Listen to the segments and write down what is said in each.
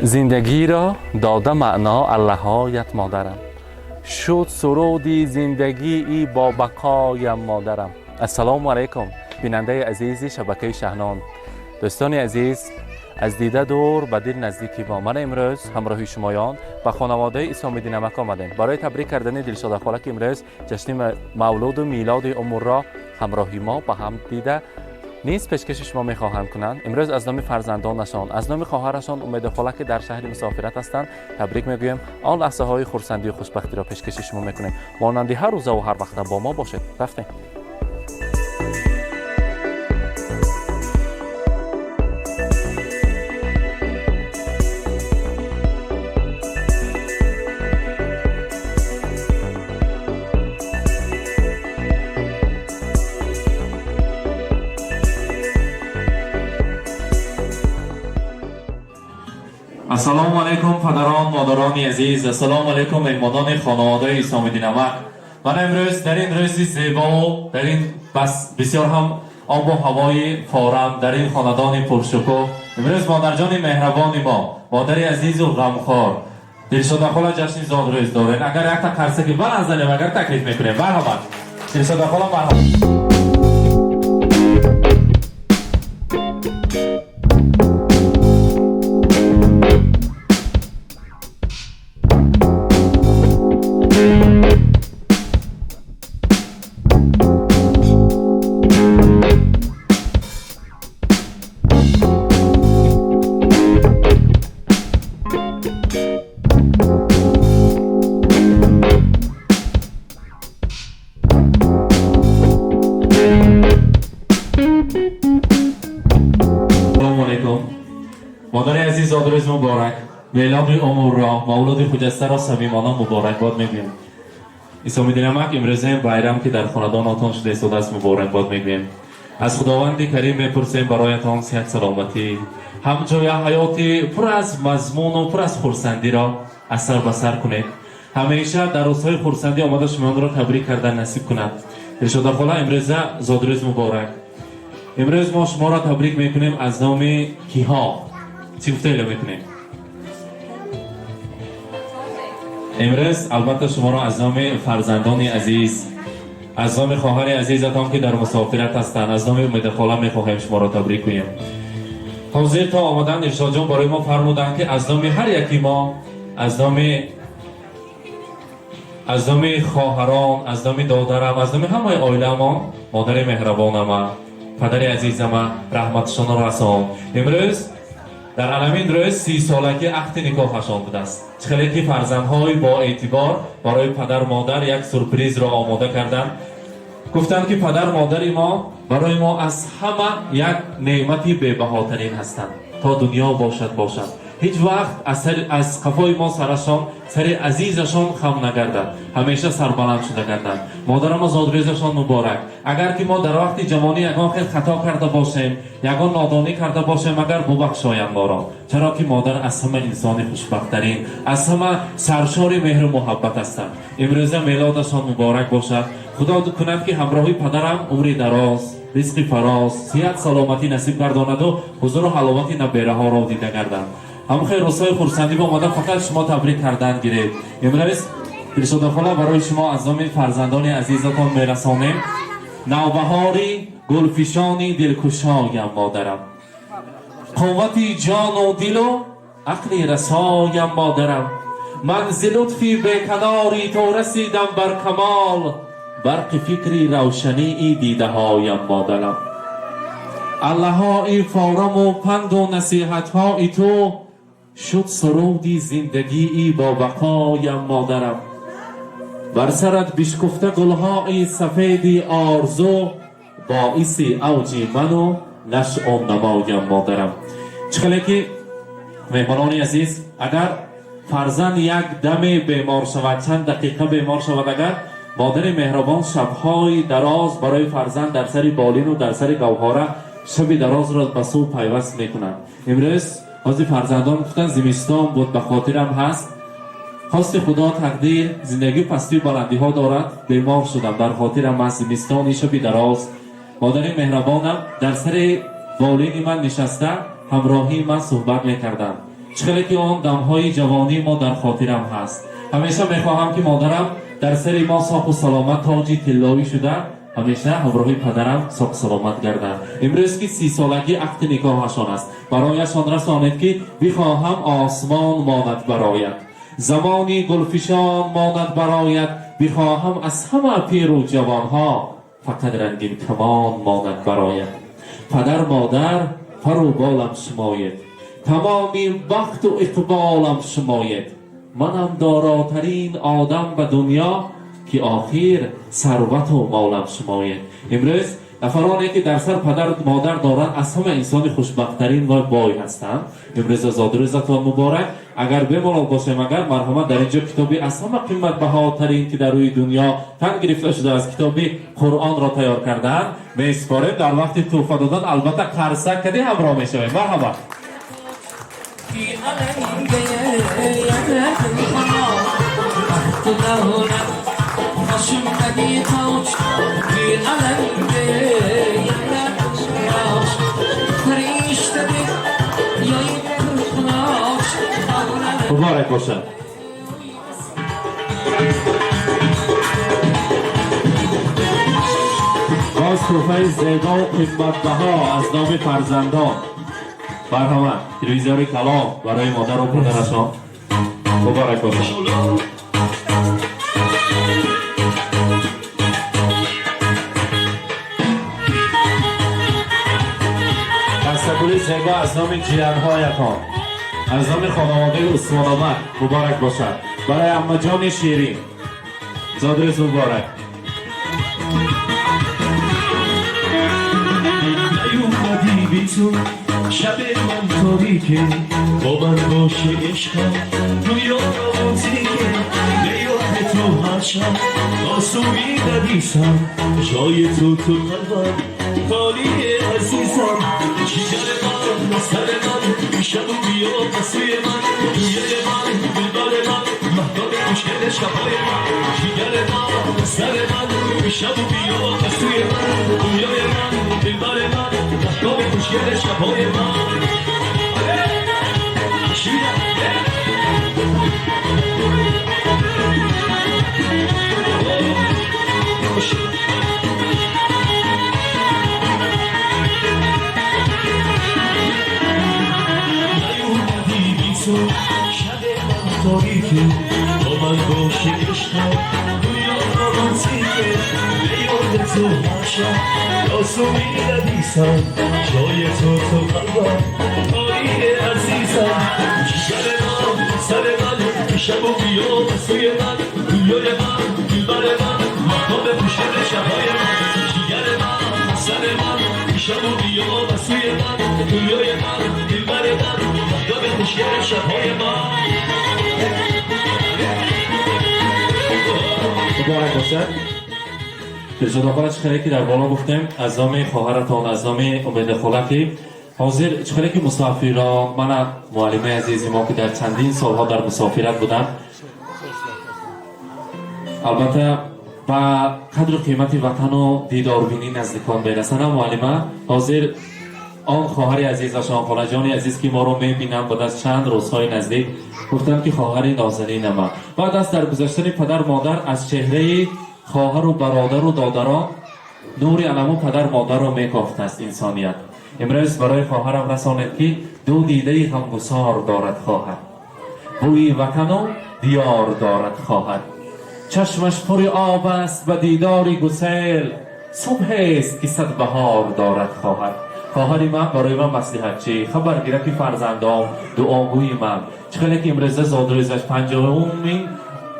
Зиндагиро дода маъно аллаҳоят модарам, шуд суруди зиндагии бо бақоям модарам. Ассалому алайкум, бинандаи азизи шабакаи Шаҳнон. Дӯстони азиз, аз дида дур ба дил наздики мо. Ман имрӯз ҳамроҳи шумоён ба хонаводаи Исомиддин Амак омадем барои табрик кардани Дилшода хола, ки имрӯз ҷашни мавлуду милоди умурро ҳамроҳи мо ба ҳам дида низ пешкаши шумо мехоҳанд кунанд. Имрӯз аз номи фарзандонашон, аз номи хоҳарашон Умеда хола, ки дар шаҳри мусофират ҳастанд, табрик мегӯем. Он лаҳзаҳои хурсандию хушбахтиро пешкаши шумо мекунем. Монанди ҳар рӯзаву ҳар вақта бо мо бошед. Рафтем. Ассалому алайкум, падарон, модарони азиз. Ассалому алайкум, меҳмонони хонаводаи Исомиддин Амак. Ман имрӯз дар ин рӯзи зебо, дар ин бас бисёр ҳам обу ҳавои форам, дар ин хонадони пуршукӯҳ, имрӯз модарҷони меҳрабони мо, модари азизу ғамхор Дилшода хола ҷашни зодрӯз дорем. Агар якта қарсаки баланд занем, агар таклиф мекунем. Марҳамат, Дилшода хола, марҳамат. Ассалому алайкум, модари азиз, зодрӯз муборак. Мелоди умурро, мавлуди хуҷастаро самимона муборакбод мегӯем. Исомиддин Амак имрӯзаем байрам, ки дар хонадонатон шуда истодааст, муборакбод мегӯем. Аз Худованди Карим мепурсем бароятон сиҳат, саломатӣ, ҳамҷоя ҳаёти пур аз мазмуну пур аз хурсандиро аз сар ба сар кунед. Ҳамеша дар рӯзҳои хурсандӣ омада шумоёнро табрик кардан насиб кунад. Дилшода хола, имрӯза зодрӯз муборак. Имрӯз мо шуморо табрик мекунем аз номи киҳо? Чӣ гуфта эълон мекунем имрӯз? Албатта, шуморо аз номи фарзандони азиз, аз номи хоҳари азизатон, ки дар мусофират ҳастанд, аз номи Умеда хола мехоҳем шуморо табрик кунем. Ҳозир то омадан Иршодҷон барои мо фармуданд, ки аз номи ҳар яки мо, аз номи хоҳарон, аз номи додарам, аз номи ҳамаи оиламон модари меҳрабонама, падари азизама раҳматшонро расон. Имрӯз дар аламин рӯз 30-солагӣ ақди никоҳашон будааст. Чӣ хеле ки фарзандҳои боэътибор барои падар модар як сюрпризро омода карданд. Гуфтанд, ки падар модари мо барои мо аз ҳама як неъмати бебаҳотарин ҳастанд. То дунё бошад, бошад, ҳеҷ вақт аз қафои мо сарашон, сари азизашон хам нагардад, ҳамеша сарбаланд шуда гарданд. Модарамо, зодрӯзашон муборак. Агар ки мо дар вақти ҷавонӣ ягон хел хато карда бошем, ягон нодонӣ карда бошем, агар бубахшоянд моро, чаро ки модар аз ҳама инсони хушбахттарин, аз ҳама саршори меҳру муҳаббат ҳастанд. Имрӯза мелодашон муборак бошад. Худо кунад, ки ҳамроҳи падарам умри дароз, ризқи фароз, сиҳат, саломатӣ насиб гардонаду ҳузуру ҳаловати набераҳоро дида гарданд. Ҳамхел рӯзҳои хурсандӣ омада фақат шумо табрик кардан гиред. Имрӯз, Дилшода хола, барои шумо аз номи фарзандони азизатон мерасонем: навбаҳори гулфишони дилкушоям модарам, қуввати ҷону дилу ақли расоям модарам. Ман зи лутфи беканори то расидам бар камол, барқи фикри равшании дидаҳоям модарам. Аллаҳои фораму панду насиҳатҳои ту шуд суруди зиндагии бо бақоям модарам. Бар сарат бишкуфта гулҳои сафеди орзу, боиси авҷи ману нашъу намоям модарам. Чӣ хеле ки, меҳмонони азиз, агар фарзанд як даме бемор шавад, чанд дақиқа бемор шавад, агар модари меҳрабон шабҳои дароз барои фарзанд дар сари болину дар сари гавҳора шаби дарозро ба сӯ пайваст мекунад. Имрӯз ҳозир фарзандон гуфтанд, зимистон буд, ба хотирам ҳаст, хости Худо, тақдир, зиндагӣ пастию баландиҳо дорад, бемор шудам. Дар хотирам аст, зимистони шаби дароз модари меҳрабонам дар сари болини ман нишаста, ҳамроҳии ман суҳбат мекарданд. Чӣ хеле ки он дамҳои ҷавонии мо дар хотирам ҳаст. Ҳамеша мехоҳам, ки модарам дар сари мо соқу саломат, тоҷи тиллоӣ шуда, ҳамеша ҳамроҳи падарам соқу саломат гарданд. Имрӯз ки 30-солагии ақди никоҳашон аст, барояшон расонед, ки бихоҳам осмон монад бароят, замони гулфишон монад бароят, бихоҳам аз ҳама пиру ҷавонҳо фақат рангин камон монад бароят. Падар, модар, пару болам шумоед, тамоми бахту иқболам шумоед. Манам доротарин одам ба дунё, ки охир сарвату молам шумоед. Имрӯз нафароне, ки дар сар падар модар доранд, аз ҳама инсони хушбахттарин ва бой ҳастанд. Имрӯз зодрӯзатон муборак. Агар бемалол бошем, агар марҳамат, дар инҷо китоби аз ҳама қиматбаҳотарин, ки дар рӯи дунё тан гирифта шудааст, китоби Қуръонро тайёр кардаанд, месупорем. Дар вақти тӯҳфа додан, албатта, қарсак кади ҳамроҳ мешавем. Марҳамат. في دولت خوش اومدی تاج بی علنگه یه فرشته یا Муборак бошад. Боз тӯҳфаи зебову қиматбаҳо аз номи фарзандон. Марҳамат, телевизори калон барои модару падарашон. Муборак бошад. Дастагули зебо аз номи ҷиянҳоятон, аз номи хонаводаи Усмономад. Муборак бошад. Барои аммаҷони Ширин зодрӯз муборак. نیومدی بی تو شب من تاریکه، با من باشه عشقم دنیا رومانتیکه. به یاد تو هر شب آسوی ندیسم، جای تو تو قلبم خالیه عزیزم. جیگر من، سر من، شب بیا سوی من، دنیای من، دلبر من، مهتاب مشکل شبهای من. جیگر من، سر من، شب بیا سوی من، دنیای من، دلبر من، مهتاب مشکل شبهای من. شیرم. نیومدی بی تو شب من تاریکه، با من باشه عشقم دنیا رومانتیکه. به یاد تو هر شب آسوی ندیسم، جای تو تو قلبم خالیه عزیزم. جیگر من، سر من، شب و بیا سوی من، دنیای من، دلبر من، مهتاب خوشگل شبهای من. جیگر من، سر من، شب و بیا سوی من، دنیای من، دلبر من، مهتاب خوشگل شبهای من. Муборак бошад. Дилшод офара, чӣ хеле ки дар боло гуфтем, аз номи хоҳаратон, аз номи Умеда хола, ки ҳозир чӣ хеле ки мусофирон, мана муаллимаи азизи мо, ки дар чандин солҳо дар мусофират буданд, албатта, ба қадру қимати ватану дидорбинӣ наздикон мерасанд. Муаллима ҳозир он хоҳари азизашон, холаҷони азиз, ки моро мебинанд, баъд аз чанд рӯзҳои наздик гуфтанд, ки хоҳари нозанинама, баъд аз даргузаштани падар модар аз чеҳраи хоҳару бародару додарон нури аламу падар модарро мекофтааст инсоният. Имрӯз барои хоҳарам расонед, ки ду дидаи ғамгусор дорад хоҳар, бӯи ватану диёр дорад хоҳар, чашмаш пури об аст ба дидори гусел, субҳест ки сад баҳор дорад хоҳар. Хоҳари ман барои ман маслиҳатчӣ, хабаргираки фарзандом, дуогӯи ман. Чӣ хеле ки имрӯза зодрӯзаш, 50-умин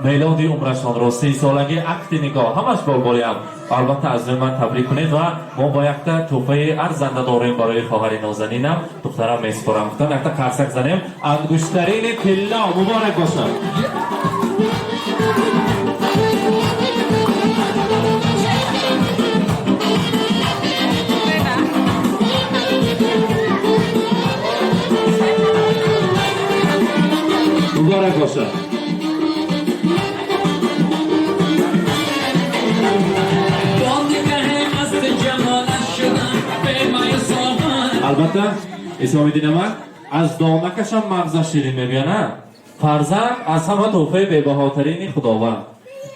мелоди умрашонро, 30-солагии ақди никоҳ, ҳамаш болболиам, албатта, аз рӯи ман табрик кунед. Ва мо бо якта тӯҳфаи арзанда дорем барои хоҳари нозанинам. Духтарам месупорам гуфтам, якта қарсак занем. Ангуштарини тилло. Муборак бошад. Муборак бошад. با نگه مست جمالش شدم به مایه ساغر. Албатта, Исломиддин амак. Аз донакашам мағза ширин мебиёна. Фарзанд аз ҳама тӯҳфаи бебаҳотарини Худованд.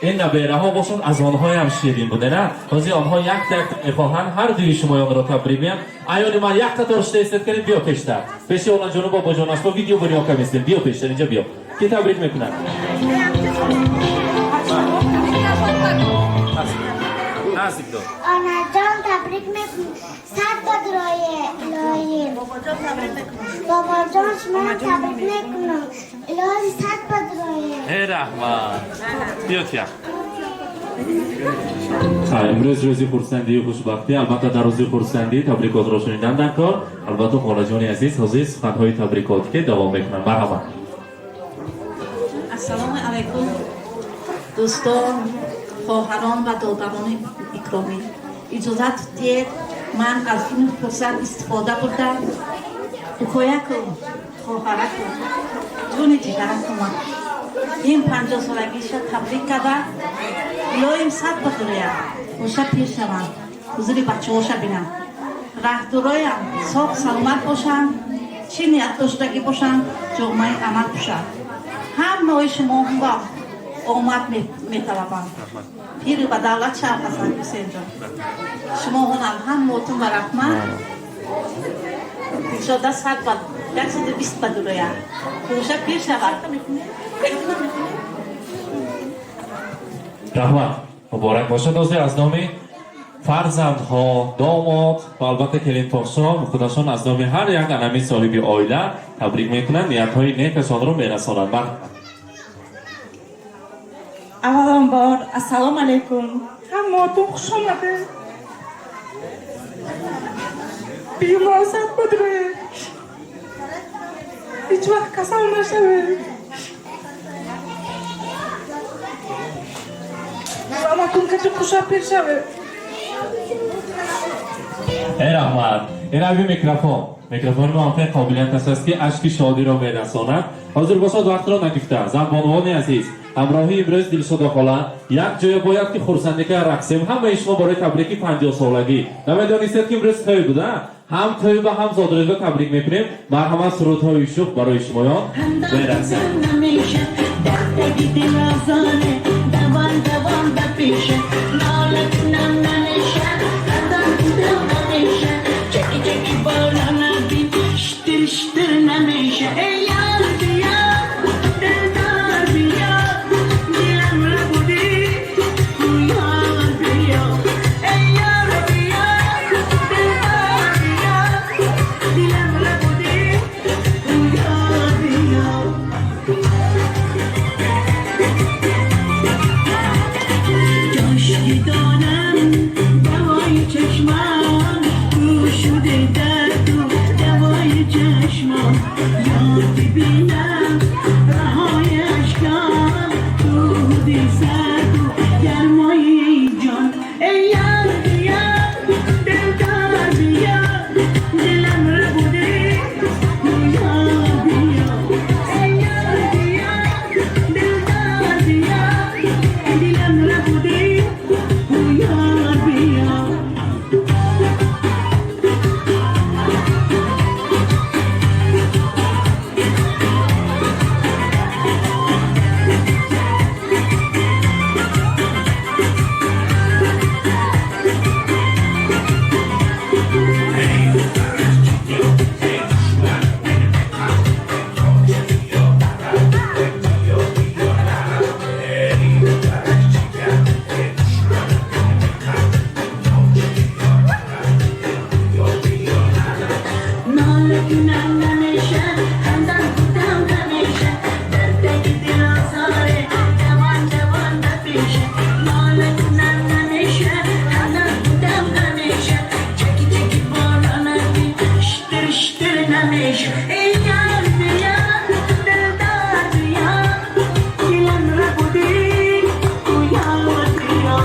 Ин набераҳо бошанд, аз онҳоям ширин буде, на? Ҳозир онҳо якта якта мехоҳанд ҳар дуи шумоёнро табрик меям. Аёни ман, як қатор шуда истед кунед, биё пештар. Пеши оланҷону бобоҷон аст, видео бунёка местем. Биё пештар, инҷа биё. Ки табрик мекунад? Наздик дор. Онаҷон, табрик мекунам. Сад бадрое илоҳӣ. Бобоҷон, шуморо табрик мекунам. Илоҳи, сад бадрое. Э, раҳмат. Биё тия. Хай, имрӯз рӯзи хурсандию хушбахтӣ. Албатта, дар рӯзи хурсандӣ табрикотро шунидан дар кор. Албатта, холаҷони азиз ҳозир суханҳои табрикотӣ ки давом мекунанд. Марҳамат. Ассалому алайкум, дӯстон, хоҳарон ва додарони икромӣ. Иҷозат диҳед, ман аз ин фурсат истифода бурда, укояку, хоҳараку, ҷони ҷигаракума ин 50-солагиша табрик карда, илоҳим сад бадурия боша, пир шаванд, ҳузури бачаҳоша бинам, раҳдуроям соғ саломат бошанд, чӣ ният доштагӣ бошанд, ҷомаи амал пӯшанд. Ҳамаи шумо ба омад металабам. Пири ба давлат шав, Ҳасан Ҳусенҷон. Шумо ҳунам ҳаммотун ба раҳмат. Дилшода сад ба 120 ба дуроя хуша, пир шавад. Раҳмат, муборак бошад. Ҳозир аз номи фарзандҳо, домод ва албатта келинпошо, худашон аз номи ҳар як анами соҳиби оила табрик мекунанд, ниятҳои некашонро мерасонанд. Марҳамат. Авваланбор, ассалому алайкум, ҳамаатон хуш омадед. Беморсад будед, ҳеҷ вақт касал нашавед, ҳаматон качи хуша пир шавед. Э, раҳмат. Ин аби микрофон, микрофони мо ҳамхел қобилияташ аст, ки ашки шодиро мерасонад. Ҳозир бошад, вақтро нагирифта, занбонувони азиз, ҳамроҳи имрӯз Дилшода хола як ҷоя бояд ки хурсандика рақсем. Ҳамаи шумо барои табрики 50-солагӣ. Намедонистед, ки имрӯз тӯй буда, ҳам тӯйба, ҳам зодрӯзба табрик мекунем. Марҳамат, сурудҳои шух барои шумоён, берақсем. دوان دوان به پیشه ناله کنم نمیشه، خندان بودم همیشه، چکی چکی بالا نبی، شتر شتر نمیشه. ای یار بیا، دلدار بیا، دلم ربودی، یار بیا. ای یار بیا، دلدار بیا، دلم ربودی، یار بیا. کاش دانم دوای چشمم تو شده، درد و دوای چشمم، یاد بینم رهای اشکام تو بودی، سرد و گرمای جان. ای یار بیا، دلدار بیا، دلم ربوده، یار بیا. ای یار بیا، دلدار بیا، دلم ربوده، یار بیا. ناله کنم نمیشه، خندان بودم همیشه، در تک دل آزاره، دوان دوان به پیشه. ناله کنم نمیشه، خندان بودم همیشه، چکی چکی بالا نبی، شتر شتر نمیشه. ای یار بیا، دلدار بیا، دلم ربودی، یار بیا.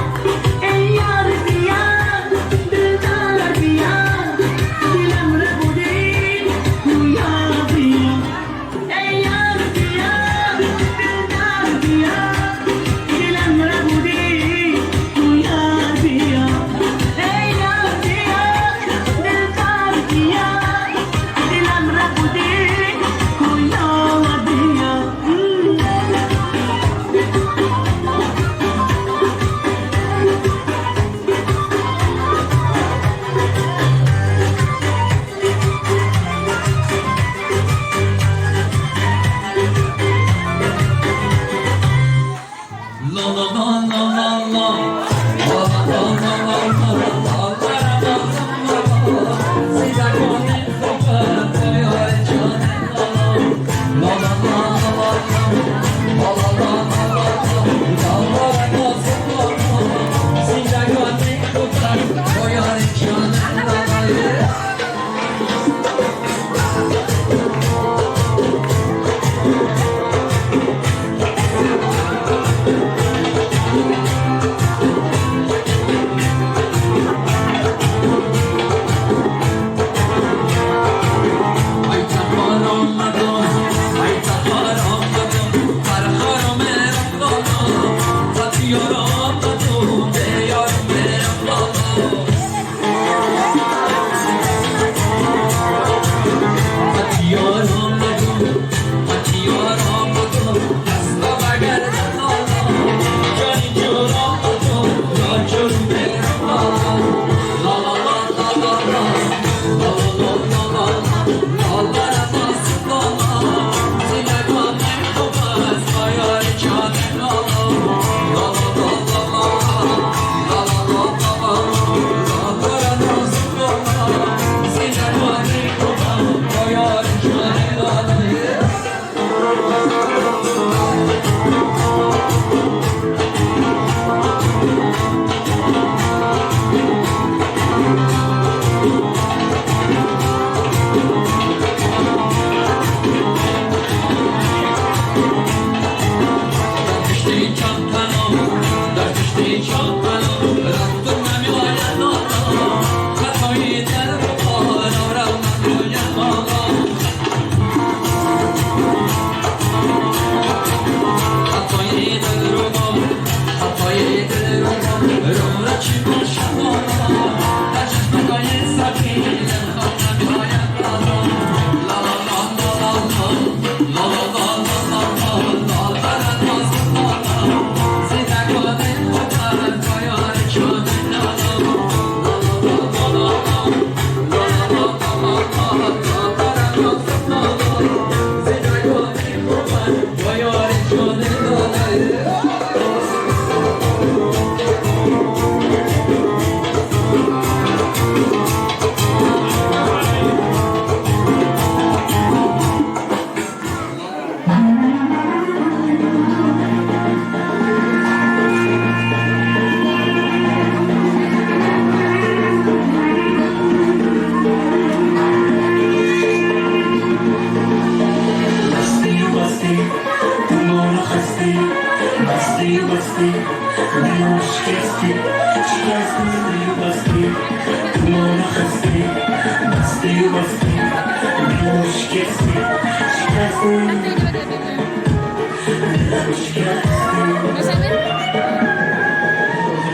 ای یار بیا، دلدار بیا، دلم ربودی، یار بیا. ای یار بیا، دلدار بیا، دلم ربودی، یار بیا. ای یار بیا، دلدار بیا، دلم ربودی.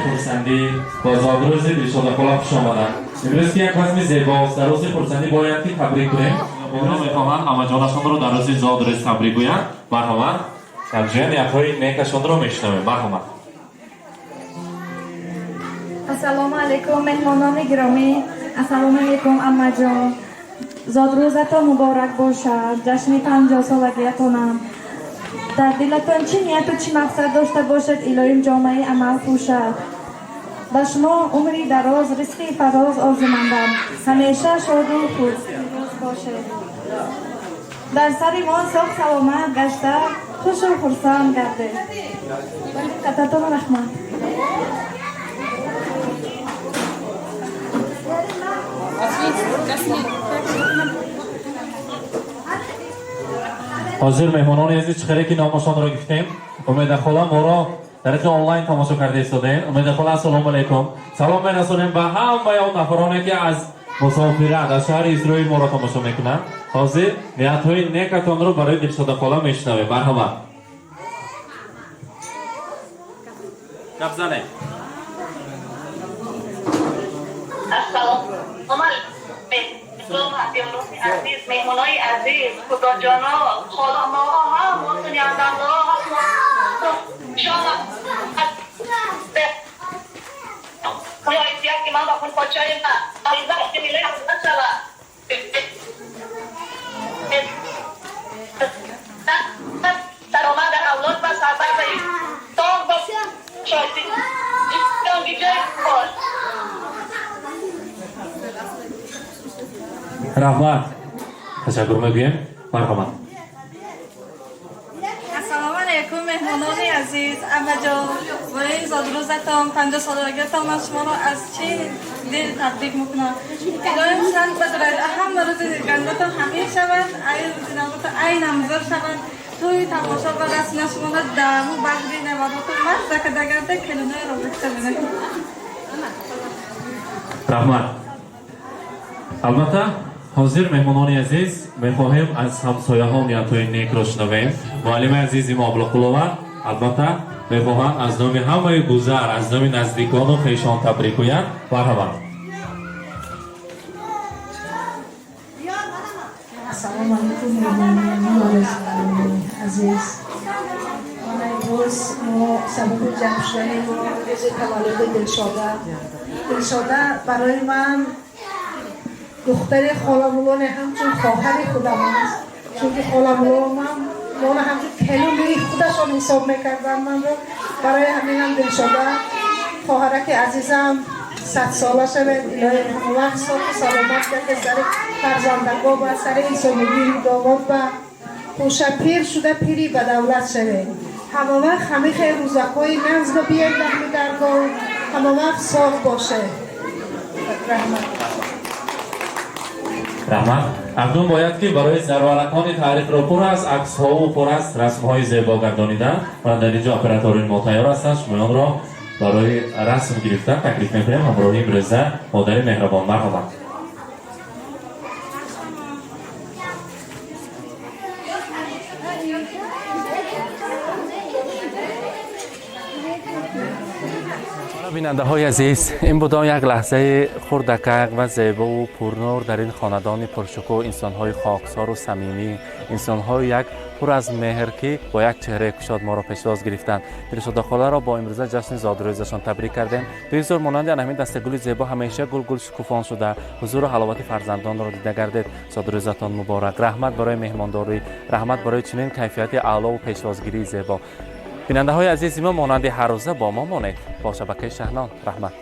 Хурсандӣ бо зодрӯзи Дилшода хола хуш омаданд. Имрӯз ки як базми зебост, дар рӯзи хурсандӣ бояд ки табрик кунем. Имрӯз мехоҳанд ҳамаҷонашонро дар рӯзи зодрӯз табрик гӯянд. Марҳамат, якҷоя ниятҳои некашонро мешунавем. Марҳамат. Ассалому алайкум, меҳмонони гиромӣ. Ассалому алайкум, аммаҷон. Зодрӯзатон муборак бошад. Ҷашни 50-солагиятонам. Дар дилатон чӣ нияту чӣ мақсад дошта бошед, илоҳим ҷомаи амал пӯшад. Ба шумо умри дароз, ризқи фароз орзумандам. Ҳамеша шоду хурсанд бошед. Дар сари мо соғ саломат гашта, хушу хурсанд гардед. Ба диққататон раҳмат. Ҳозир меҳмонони азиз, чӣ хеле ки номашонро гуфтем, Умеда хола моро тариқи онлайн тамошо карда истодаем. Умеда хола, ассалому алайкум. Салом мерасонем ба ҳамаи он нафароне ки аз мусофират аз шаҳри Исроил моро тамошо мекунанд. Ҳозир ниятҳои некатонро барои Дилшода хола мешунавем. Марҳамат. Гап занед. Ассалому алайкум, ҳамёрони азиз, меҳмонои азиз, худоҷоно, холамоҳо, ҳаматон янданҳо, шома ки ман ба хунпочаи саромад дар авлод ва сарбар ба бош. Раҳмат. Ташаккур мегӯем. Марҳамат. Ассалому алайкум, меҳмонони азиз, аммаҷон. Бо ин зодрӯзатон, 50-солагиятон ман шуморо аз чӣ дил табрик мекунам. Илоҳим санд бадрад, ҳама рӯзи гандатон ҳамин шавад, ай рӯзи наврӯзатон ай намзор шавад. Тӯи тамошо ва расмна шуморо даму баҳри наваротон мазза карда гарда келинои робита бинед. Раҳмат. Албатта, ҳозир меҳмонони азиз, мехоҳем аз ҳамсояҳо ниятҳои некро шунавем. Муаллими азизи мо Абдулқулова албатта мехоҳанд аз номи ҳамаи гузар, аз номи наздикону хешон табрик гӯянд. Марҳамат. Ассалому алайкум, меҳмонони азиз. Ман имрӯз мо сабаби ҷамъ шудани мо рӯзи таваллуди Дилшода. Дилшода барои ман Духтари холамулоне, ҳамчун хоҳари худам аст, чунки холамуломам мона ҳамчун келуни худашон ҳисоб мекарданд манро. Барои ҳаминам Дилшода хоҳараки азизам, 100 сола шавед, илоҳи ҳамавақт соҳу саломат гардед, сари фарзандагон ба сари инсонигии худованд ба хӯша пир шуда, пири ба давлат шавед. Ҳамавақт ҳамихе рӯзакҳои нағз ба биёед ба ҳами даргоҳ, ҳамавақт соғ бошед. Раҳмат. Раҳмат. Акнун бояд ки барои зарваракони таърихро пур аз аксҳову пур аз расмҳои зебо гардонидан ва дар инҷо операторони мо тайёр ҳастанд. Шумоёнро барои расм гирифтан таклиф мекунем ҳамроҳи имрӯза модари меҳрабон. Марҳамат. Бинандаҳои азиз, ин буд он як лаҳзаи хурдакак ва зебову пурнур дар ин хонадони пуршукӯҳ, инсонҳои хоксору самимӣ, инсонҳои як пур аз меҳр, ки бо як чеҳраи кушод моро пешвоз гирифтанд. Дилшодахоларо бо имрӯза ҷашни зодрӯзашон табрик кардем. Бигзор монанди ан ҳамин дастагули зебо ҳамеша гулгул шукуфон шуда, ҳузуру ҳаловати фарзандонро дида гардед. Зодрӯзатон муборак! Раҳмат барои меҳмондорӣ, раҳмат барои чунин кайфияти аълову пешвозгирии зебо. Бинандаҳои азизи мо, монанди ҳаррӯза бо мо монед, бо шабакаи Шаҳнон. Раҳмат.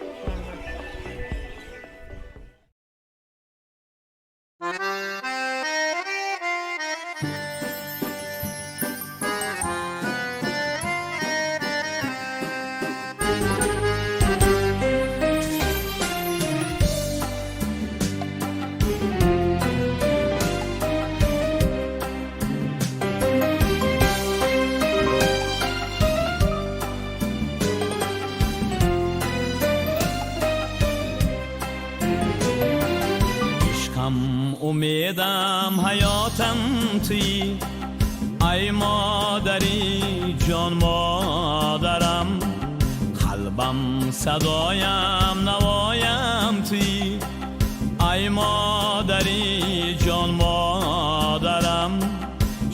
Ишқам, умедам, ҳаётам туӣ, ай модари ҷон, модарам, қалбам, садоям, навоям туӣ, ай модари ҷон, модарам,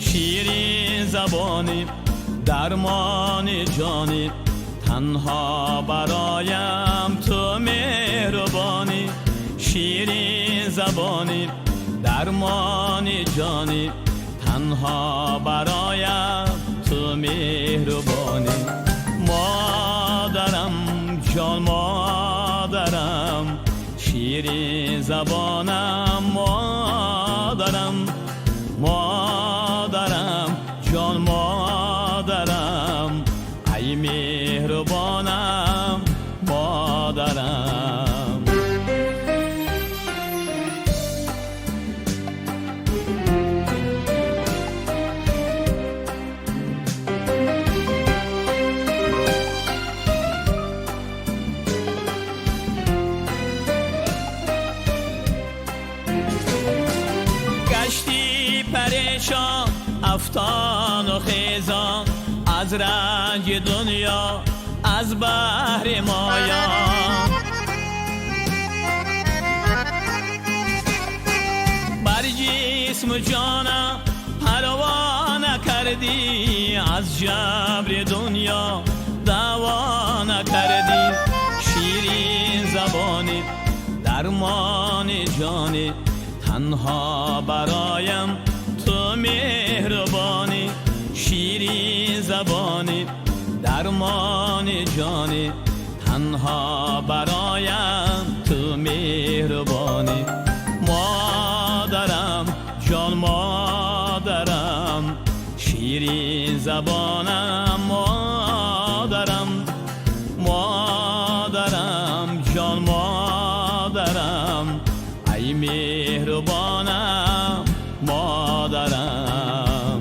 ширин забонӣ, дармони ҷонӣ, танҳо бароям ту меҳрубонӣ, ширин забонӣ, дармони ҷонӣ, танҳо бароям ту меҳрубонӣ. Модарам ҷон, модарам, ширин забонам, модарам, модарам ҷон, модарам, ай меҳрубонам, модарам. Гашти парешон, афтону хезон, аз ранҷи дунё, аз баҳри моён, бар ҷисму ҷонам парво накардӣ, аз ҷабри дунё даъво накардӣ, ширин забонӣ, дармони ҷонӣ, танҳо бароям ту меҳрубонӣ, ширин забонӣ, дармони ҷонӣ, танҳо бароям ту меҳрубонӣ. Модарам ҷон, модарам, ширин забонам, модарам, модарам ҷон, модарам, ай меҳрубонам, модарам.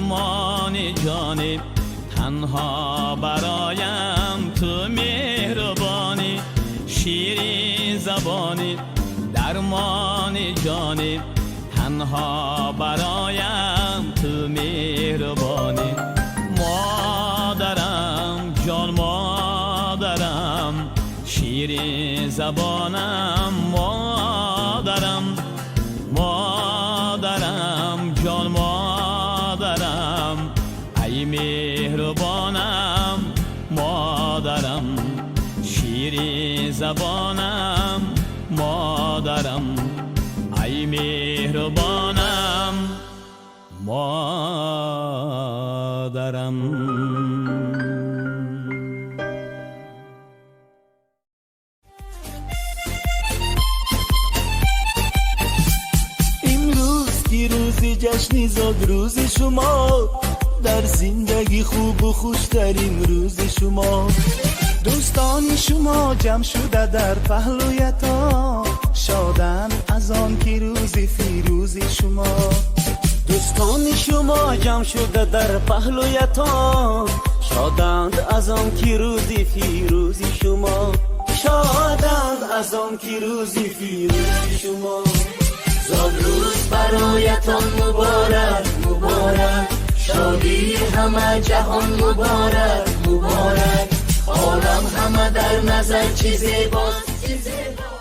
Дармони ҷони, танҳо бароям ту меҳрубонӣ, ширин забонӣ, дармони ҷонӣ, танҳо бароям ту меҳрубонӣ. Модарам, ҷон модарам, ширин забонам, модарам, модарам, ҷон модарам, ай меҳрубонам, модарам, ширин забонам, модарам, ай меҳрубонам, модарам. Имрӯз ки рӯзи ҷашни зодрӯзи шумо, дар зиндагӣ хубу хуштарин рӯзи шумо. Дӯстони шумо ҷамъ шуда дар паҳлӯятон, шоданд аз он ки рӯзи фирӯзи шумо. Дӯстони шумо ҷамъ шуда дар паҳлӯятон, шоданд аз он ки рӯзи фирӯзи шумо, шоданд аз он ки рӯзи фирӯзи шумо. Зодрӯз бароятон муборак, муборак, шодии ҳама ҷаҳон муборак, муборак. Олам ҳама дар назар чӣ зебост, чӣ зебост.